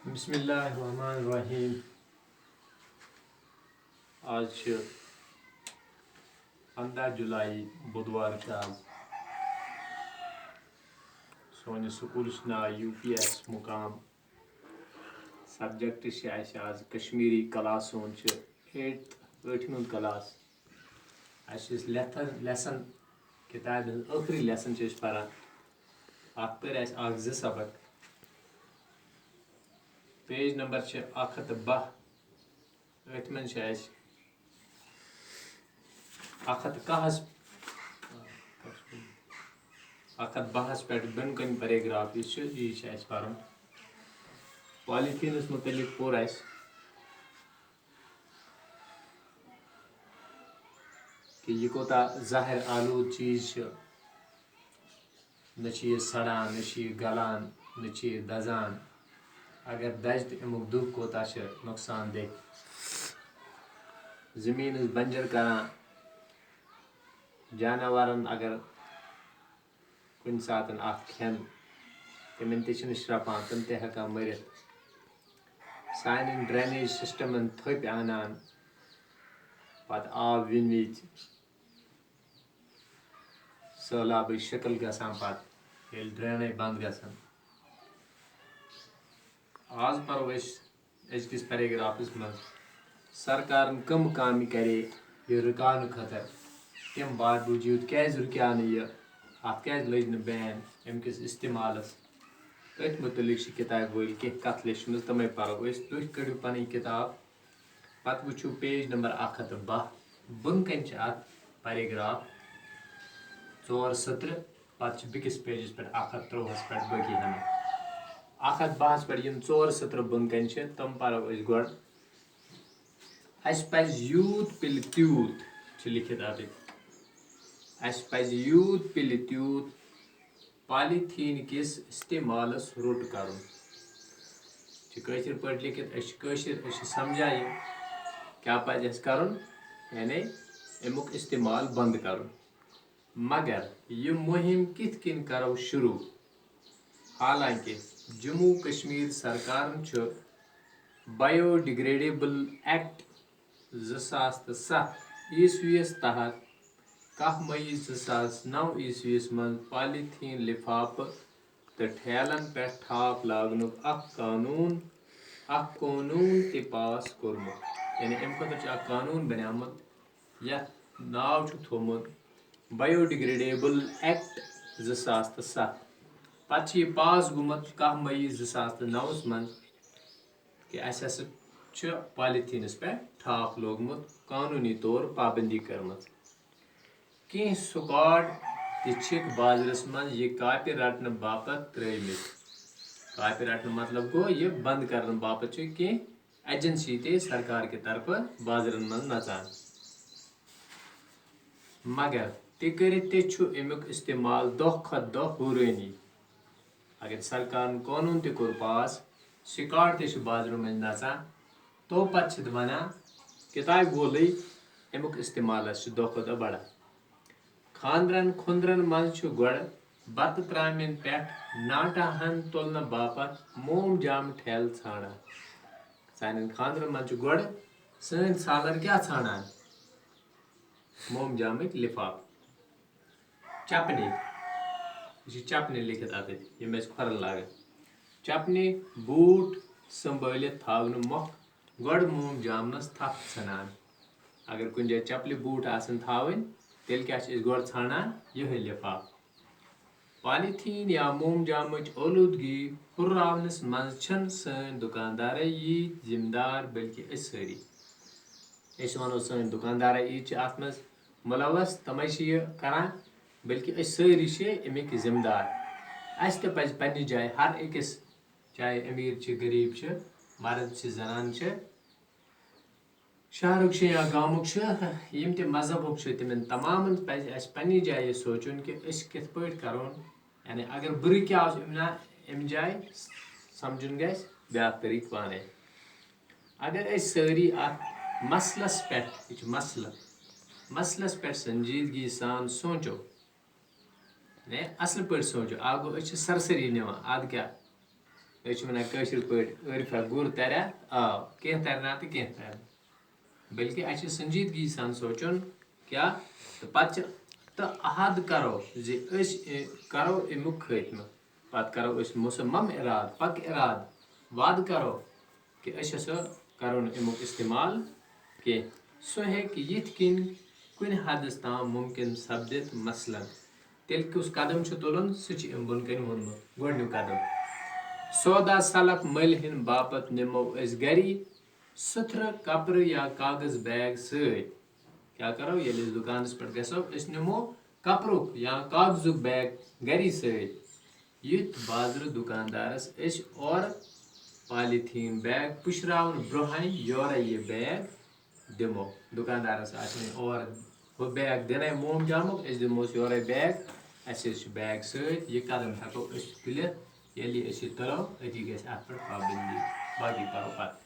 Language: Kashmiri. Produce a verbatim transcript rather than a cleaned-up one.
بسم اللہ الرحمن الرحیم۔ آز چھِ پنٛداہ جولائی، بودوار چھُ آز۔ سون یہِ سکوٗل چھُ ناو یو پی ایس مقام۔ سبجیکٹ چھِ اَسہِ آز کشمیٖری۔ کلاس سون چھُ ایٹتھ، ٲٹھمہِ ہُنٛد کلاس۔ اَسہِ چھِ أسۍ لیتھن، لیسن، کِتابہِ ہٕنٛز ٲخری لیسن چھِ أسۍ پران۔ اَتھ پٔرۍ اَسہِ اکھ زٕ سبق۔ پیج نمبر چھِ اکھ ہَتھ تہٕ باہ۔ أتھۍ منٛز چھِ اَسہِ اکھ ہَتھ تہٕ کاہَس، اکھ ہَتھ باہَس پٮ۪ٹھ بۄنہٕ کَنہِ پیراگراف یُس چھُ، یی چھُ اَسہِ پَرُن۔ پالیٖتھیٖنَس مُتعلِق پوٚر اَسہِ کہِ یہِ کوٗتاہ زہر آلوٗد چیٖز چھُ۔ نہ چھُ یہِ سڑان، نہ چھُ یہِ گلان، نہ چھُ یہِ دزان۔ اگر دزِ تہٕ اَمیُک دُہ کوٗتاہ چھُ نۄقصان دہ۔ زٔمیٖنَس بنجر کران۔ جاناوارن اگر کُنہِ ساتہٕ اَتھ کھٮ۪ن، تِمن تہِ چھِنہٕ شرٛپان، تِم تہِ ہٮ۪کان مٔرِتھ۔ سانٮ۪ن ڈرینیج سسٹمن تھٔپۍ اَنان، پتہٕ آب وِنہِ وِزِ سٔہلابٕچ شکل گژھان پتہٕ، ییٚلہِ ڈرینٕے بنٛد گژھن۔ آز پرو أسۍ أزکِس پیراگرافس منٛز، سرکارن کم کامہِ کرے یہِ رُکاونہٕ خٲطرٕ؟ تَمہِ باوجوٗد کیازِ رُکیو نہٕ یہِ؟ اَتھ کیازِ لٔج نہٕ بین اَمہِ کِس استعمالس؟ أتھۍ مُتعلق چھِ کِتابہِ وٲلۍ کینٛہہ کتھ لیچھمٕژ، تِمے پرو أسۍ۔ تُہۍ کٔڑِو پنٕنۍ کِتاب، پتہٕ وٕچھِو پیج نمبر اکھ ہَتھ تہٕ باہ۔ بۄن کَنہِ چھِ اَتھ پیراگراف ژور سطرٕ، پتہٕ چھِ بیٚکِس پیجَس پٮ۪ٹھ اکھ ہَتھ ترٛۆہَس پٮ۪ٹھ باقی ہنا۔ اکھ ہَتھ باہَس پٮ۪ٹھ یِم ژور سطرٕ بۄن کَنہِ چھِ، تِم پَرو أسۍ گۄڈٕ۔ اَسہِ پَزِ یوٗت پِلہِ تیوٗت، چھِ لیکھِتھ اَتٮ۪تھ۔ اَسہِ پَزِ یوٗت پِلہِ تیوٗت پالیٖتھیٖن کِس استعمالس روٚٹ کرُن۔ چھِ کٲشِر پٲٹھۍ لیکھِتھ، أسۍ چھِ کٲشِر، أسۍ چھِ سمجھان یہِ کیٛاہ پزِ اَسہِ کرُن، یعنی اَمیُک استعمال بنٛد کرُن۔ مگر یہِ مُہِم کِتھ کٔنۍ کرو شروٗع؟ حالانکہ جموں کشمیر سرکارن چھُ بایو ڈیگریڈیبل ایکٹ زٕ ساس تہٕ ستھ عیسویَس تحت کاہ مئی زٕ ساس نَو عیسویَس منٛز پالیٖتھیٖن لِفافہٕ تہٕ ٹھیلن پٮ۪ٹھ ٹھاپھ لاگنُک اکھ قونوٗن، اکھ قونوٗن تہِ پاس کوٚرمُت۔ یعنی، اَمہِ خٲطرٕ چھُ اکھ قونوٗن بنیومُت، یَتھ ناو چھُ تھوٚومُت بایو ڈیگریڈیبل ایکٹ زٕ ساس تہٕ ستھ۔ پتہٕ چھُ یہِ پاس گوٚمُت کاہ مئی زٕ ساس تہٕ نَوَس منٛز۔ کہِ اَسہِ ہسا چھُ پالیٖتھیٖنَس پٮ۪ٹھ ٹھاپھ لوگمُت، قونوٗنی طور پابندی کٔرمٕژ۔ کینٛہہ سکاڈ تہِ چھِکھ بازرَس منٛز یہِ کاپہِ رٹنہٕ باپتھ ترٲومٕتۍ۔ کاپہِ رٹنہٕ مطلب گوٚو، یہِ بنٛد کرنہٕ باپتھ چھِ کینٛہہ ایجنسی تہِ سرکار کہِ طرفہٕ بازرَن منٛز نژان۔ مگر تہِ کٔرِتھ تہِ چھُ اَمیُک استعمال دۄہ کھۄتہٕ دۄہ ہُرٲنی۔ اگر سرکارن قونوٗن تہِ کوٚر پاس، سکاڈ تہِ چھِ بازرٕ منٛز نژان، تو پتہٕ چھِ ونان، کِتابہِ وولٕے اَمیُک استعمال حظ چھُ دۄہ کھۄتہٕ دۄہ بڑان۔ خانٛدرن خُنٛدرن منٛز چھُ گۄڈٕ بتہٕ ترامٮ۪ن پٮ۪ٹھ ناٹہٕ ہن تُلنہٕ باپتھ موم جام ٹھیلہٕ ژھانڈان۔ سانٮ۪ن خانٛدرن منٛز چھُ گۄڈٕ سٲنۍ سالر کیٛاہ ژھانڈان؟ موم جامٕکۍ لِفافہٕ۔ چپنہِ۔ یہِ چھِ چپنہِ لیکھِتھ اَتٮ۪تھ، یِم أسۍ کھۄرن لاگان۔ چپنہِ، بوٗٹھ سنبھٲلِتھ تھاونہٕ مۄکھ گۄڈٕ موم جامنَس تھپھ ژھٕنان۔ اگر کُنہِ جایہِ چپلہِ بوٗٹھ آسن تھاوٕنۍ، تیٚلہِ کیٛاہ چھِ أسۍ گۄڈٕ ژھانڈان؟ یِہوٚے لِفافہٕ۔ پالیٖتھیٖن یا موم جامٕچ اولوٗدگی ہُرراونَس منٛز چھِنہٕ سٲنۍ دُکاندارٕے ییٖتۍ ذِمہٕ دار، بلکہِ أسۍ سٲری۔ أسۍ وَنو، سٲنۍ دُکاندارٕے ییٖتۍ چھِ اَتھ منٛز مُلوث، تِمَے چھِ یہِ کَران، بلکہِ أسۍ سٲری چھِ اَمِکۍ ذِمہٕ دار۔ اَسہِ تہِ پَزِ پنٛنہِ جایہِ ہر أکِس، چاہے أمیٖر چھِ، غریٖب چھِ، مرد چھِ، زنان چھِ، شہرُک چھُ یا گامُک چھُ، یِم تہِ مذہبُک چھُ، تِمن تمامن پزِ اَسہِ پننہِ جایہِ یہِ سونٛچُن کہِ أسۍ کِتھ پٲٹھۍ کرون، یعنی اگر بہٕ رُکیاوُس اَمہِ نا-، اَمہِ جایہِ، سمجُن گژھِ بیٛاکھ طریٖقہٕ پانے۔ اگر أسۍ سٲری اَتھ مسلس پٮ۪ٹھ، یہِ چھُ مسلہٕ، مسلس پٮ۪ٹھ سنجیدگی سان سونٛچو، یعنی اصل پٲٹھۍ سونٛچو، اکھ گوٚو أسۍ چھِ سرسری نِوان، اَدٕ کیٛاہ؟ أسۍ چھِ وَنان کٲشِر پٲٹھۍ عٲرفہ گُر تَریا آو، کینٛہہ تَرِ نہ تہٕ کینٛہہ تَرِ نہٕ۔ بلکہِ اَسہِ چھِ سنجیدگی سان سونٛچُن کیٛاہ، تہٕ پَتہٕ چھِ، تہٕ عہد کَرو زِ أسۍ، اے، کَرو اَمیُک خٲتمہٕ۔ پَتہٕ کَرو أسۍ مُصمم اِرادٕ، پَکہٕ اِرادٕ، وعدٕ کَرو کہِ أسۍ ہسا کَرو نہٕ اَمیُک اِستعمال کینٛہہ۔ سُہ ہیٚکہِ یِتھ کٔنۍ کُنہِ حدس تام مُمکِن سپدِتھ۔ مثلاً، تیٚلہِ کُس قدم چھُ تُلُن، سُہ چھُ أمۍ بۄن کَنہِ ووٚنمُت، گۄڈٕنیُک قدم۔ سودا سلف مٔلۍ ہٕنٛدِ باپتھ نِمو أسۍ گَری سُتھرٕ کپرٕ یا کاغذ بیگ سۭتۍ۔ کیٛاہ کَرو؟ ییٚلہِ أسۍ دُکانَس پٮ۪ٹھ گژھو، أسۍ نِمو کپرُک یا کاغذُک بیگ گَری سۭتۍ۔ یُتھ بازرٕ دُکاندارَس أسۍ اورٕ پالیٖتھیٖن بیگ پُشراونہٕ برٛونٛہَے یورَے یہِ بیگ دِمو۔ دُکاندارَس آسہِ نہٕ اورٕ ہُہ بیگ دِنَے موم جامُک، أسۍ دِموس یورَے بیگ، اَسہِ حظ چھُ بیگ سۭتۍ، یہِ قدم ہٮ۪کو أسۍ تُلِتھ۔ ییٚلہِ أسۍ یہِ تُلو، أتی گژھِ اَتھ پٮ۪ٹھ پابنٛدی۔ باقٕے پَرو پَتہٕ۔